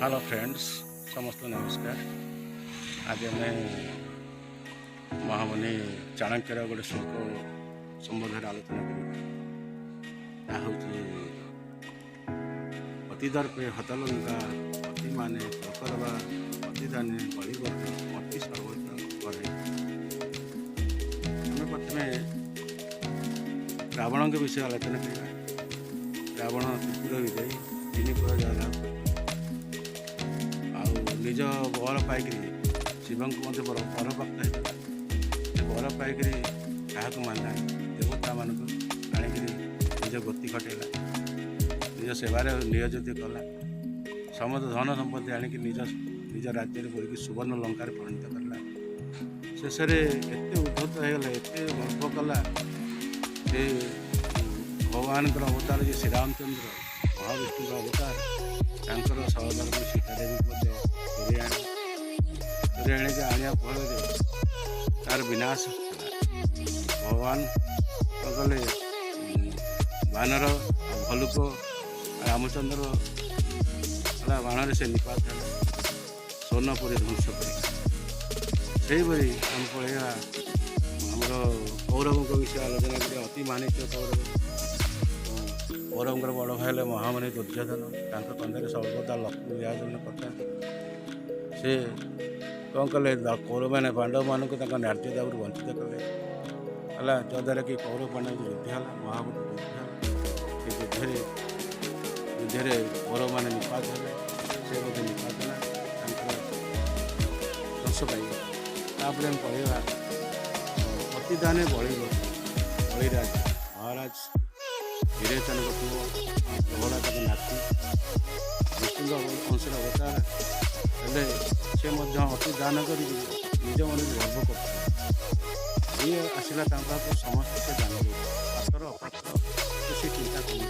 Hello friends, ସମସ୍ତଙ୍କୁ ନମସ୍କାର। ଆଜି ଆମେ ମହାମୁନି ଚାଣକ୍ୟର ଗୋଟେ ଶ୍ଲୋକ ସମ୍ବନ୍ଧରେ ଆଲୋଚନା କରିବା। ତାହା ହେଉଛି, "ଅତି ଦର୍ପେ ହତ ଲଙ୍କା, ଅତି ମାନେ ପ୍ରକରବା, ଅତି ଦାନେ ବଳିବଧ, ଅତି ସର୍ବତ୍ର କରେ।" ଆମେ ପ୍ରଥମେ ରାବଣଙ୍କ ବିଷୟ ଆଲୋଚନା କରିବା। ରାବଣ ତ୍ରିପୁର ବିଜୟୀ, ତିନି ପୁର ଜୟଲାଭ ଆଉ ନିଜ ବର ପାଇକରି ଶିବଙ୍କୁ ମଧ୍ୟ ବରପ୍ରାପ୍ତ ହେଇଥିଲା। ସେ ବର ପାଇକରି କାହାକୁ ମାନିଲାନି। ଦେବତାମାନଙ୍କୁ ଆଣିକିରି ନିଜ ଗୋତି ଖଟେଇଲା, ନିଜ ସେବାରେ ନିୟୋଜିତ କଲା। ସମସ୍ତ ଧନ ସମ୍ପତ୍ତି ଆଣିକି ନିଜ ନିଜ ରାଜ୍ୟରେ ବୋହିକି ସୁବର୍ଣ୍ଣ ଲଙ୍କାରେ ପରିଣତ କଲା। ଶେଷରେ ଏତେ ଉଦ୍ଧତ ହେଇଗଲା, ଏତେ ଗର୍ବ କଲା ଯେ ଭଗବାନଙ୍କର ଅବତାର ଯେ ଶ୍ରୀରାମଚନ୍ଦ୍ର, ମହାବିଷ୍ଣୁଙ୍କ ଅବତାର, ତାଙ୍କର ସହଧର୍ମ ସୀତା ଦେବୀକୁ ମଧ୍ୟ ଚୋରେଇ ଆଣିକି ଆଣିବା ଫଳରେ ତାର ବିନାଶ ହେଲା। ଭଗବାନ କ'ଣ କଲେ? ବାନର ଆଉ ଭଲ୍ଲୁକ ରାମଚନ୍ଦ୍ର ହେଲା ବାଣରେ ସେ ନିପାତ ହେଲା, ସ୍ୱର୍ଣ୍ଣପୁରୀ ଧ୍ୱଂସ କରି। ସେହିପରି ଆମେ ପଳେଇବା ଆମର କୌରବଙ୍କ ବିଷୟ ଆଲୋଚନା କରିବା। ଅତି ମାନିତ୍ୟ କୌରବ। କୌରବଙ୍କର ବଡ଼ ଭାଇ ହେଲେ ମହାମୁନି ଦୁର୍ଯ୍ୟୋଧନ। ତାଙ୍କ କନ୍ଧରେ ସର୍ବଦା ଲକ୍ଷ୍ମୀ ବିରାଜମାନ କରିଥାନ୍ତି। ସେ କ'ଣ କଲେ? କୌରବମାନେ ପାଣ୍ଡବମାନଙ୍କୁ ତାଙ୍କ ନ୍ୟାଯ୍ୟ ଦାବିରୁ ବଞ୍ଚିତ କଲେ। ହେଲା, ଯଦ୍ୱାରା କି କୌରବ ପାଣ୍ଡବ ଯୁଦ୍ଧ ହେଲା, ମହାଭାରତ ଯୁଦ୍ଧ ହେଲା। ସେ ଯୁଦ୍ଧରେ କୌରବମାନେ ନିପାତ ହେଲେ, ସେ ମଧ୍ୟ ନିପାତ ହେଲା, ତାଙ୍କର ଧ୍ୱଂସ ପାଇଗଲେ। ତାପରେ ଆମେ ପଢ଼ିବା, ଅତି ଦାନେ ବଳିବ ବଳିରାଜ ମହାରାଜ ବିରୋଚନଙ୍କ ପୁଅ ପ୍ରହ୍ଲାଦଙ୍କ ନାତି, ବିଷ୍ଣୁଙ୍କ ଅଂଶର ଅବତାର ହେଲେ ସେ ମଧ୍ୟ ଅତି ଦାନ କରିକି ନିଜ ମନରେ ଗର୍ବ କରୁଥିଲେ। ଯିଏ ଆସିଲା ତାଙ୍କ ପାଖକୁ, ସମସ୍ତେ ସେ ଦାନ ଦେଉଥିଲେ। ପାତ୍ର ଅପାତ୍ର ସେ ଚିନ୍ତା କଲେ।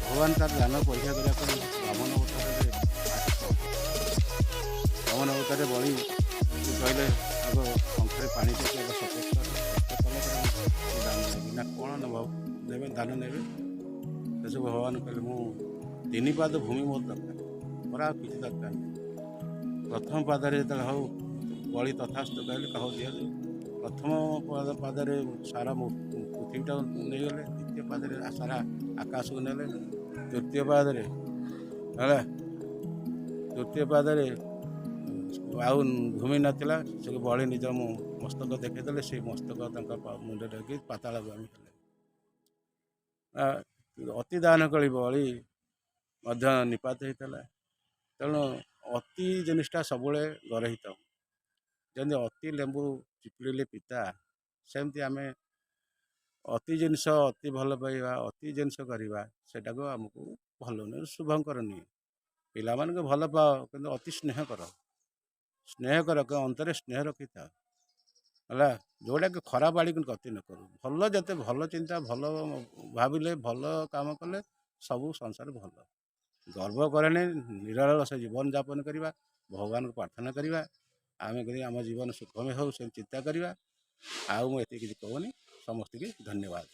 ଭଗବାନ ତାର ଦାନ ପରୀକ୍ଷା କରିବା ପାଇଁ ବାମନ ଅବତାରରେ ଆସି ପହଞ୍ଚିଲେ। ବାମନ ଅବତାରରେ ବଳି ସେ କହିଲେ, ଆଗ ଶଙ୍ଖରେ ପାଣି ପକେଇ ଆଗ ଶପଥ କର। ଶପଥ କଲା ପରେ ମୁଁ ଦାନ ନେବି ନା କ'ଣ ନେବ ଦେବେ, ଦାନ ନେବେ। ସେସବୁ ଭଗବାନ କହିଲେ, ମୁଁ ତିନି ପାଦ ଭୂମି ମୋର ଦରକାର, ମୋର ଆଉ କିଛି ଦରକାର ନାହିଁ। ପ୍ରଥମ ପାଦରେ ଯେତେବେଳେ ହଉ, ବଳି ତଥାସ୍ତୁ କହିଲେ, ହଉ ଦିଆଯାଉ। ପ୍ରଥମ ପାଦରେ ସାରା ପୃଥିବୀଟାକୁ ନେଇଗଲେ, ଦ୍ୱିତୀୟ ପାଦରେ ସାରା ଆକାଶକୁ ନେଲେ, ତୃତୀୟ ପାଦରେ ହେଲା, ତୃତୀୟ ପାଦରେ ଆଉ ଭୂମି ନଥିଲା। ସେ ବଳି ନିଜ ମସ୍ତକ ଦେଖେଇଦେଲେ। ସେଇ ମସ୍ତକ ତାଙ୍କ ମୁଣ୍ଡରେ ରଖି ପାତାଳଗାମୀ ହେଲେ। ଅତି ଦାନ କଳି ବଳି ମଧ୍ୟ ନିପାତ ହେଇଥିଲା। ତେଣୁ ଅତି ଜିନିଷଟା ସବୁବେଳେ ଗର୍ହିତ। ଯେମିତି ଅତି ଲେମ୍ବୁ ଚିପୁଡ଼ିଲେ ପିତା, ସେମିତି ଆମେ ଅତି ଜିନିଷ, ଅତି ଭଲ ପାଇବା, ଅତି ଜିନିଷ କରିବା, ସେଟାକୁ ଆମକୁ ଭଲ ନୁହେଁ, ଶୁଭଙ୍କର ନୁହେଁ। ପିଲାମାନଙ୍କୁ ଭଲ ପାଅ, କିନ୍ତୁ ଅତି ସ୍ନେହ କର, ସ୍ନେହ କର, ଅନ୍ତରେ ସ୍ନେହ ରଖିଥାଅ। ହେଲା, ଯେଉଁଟାକି ଖରାପ ଆଡ଼ିକୁ ଗତି ନ କରୁ। ଭଲ, ଯେତେ ଭଲ ଚିନ୍ତା, ଭଲ ଭାବିଲେ, ଭଲ କାମ କଲେ ସବୁ ସଂସାର ଭଲ। ଗର୍ବ କରେନି, ନିରଳସ ଜୀବନ ଯାପନ କରିବା, ଭଗବାନଙ୍କୁ ପ୍ରାର୍ଥନା କରିବା। ଆମେ କରି ଆମ ଜୀବନ ସୁଖମୟ ହେଉ, ସେ ଚିନ୍ତା କରିବା। ଆଉ ମୁଁ ଏତିକି କିଛି କହୁନି। ସମସ୍ତଙ୍କୁ ଧନ୍ୟବାଦ।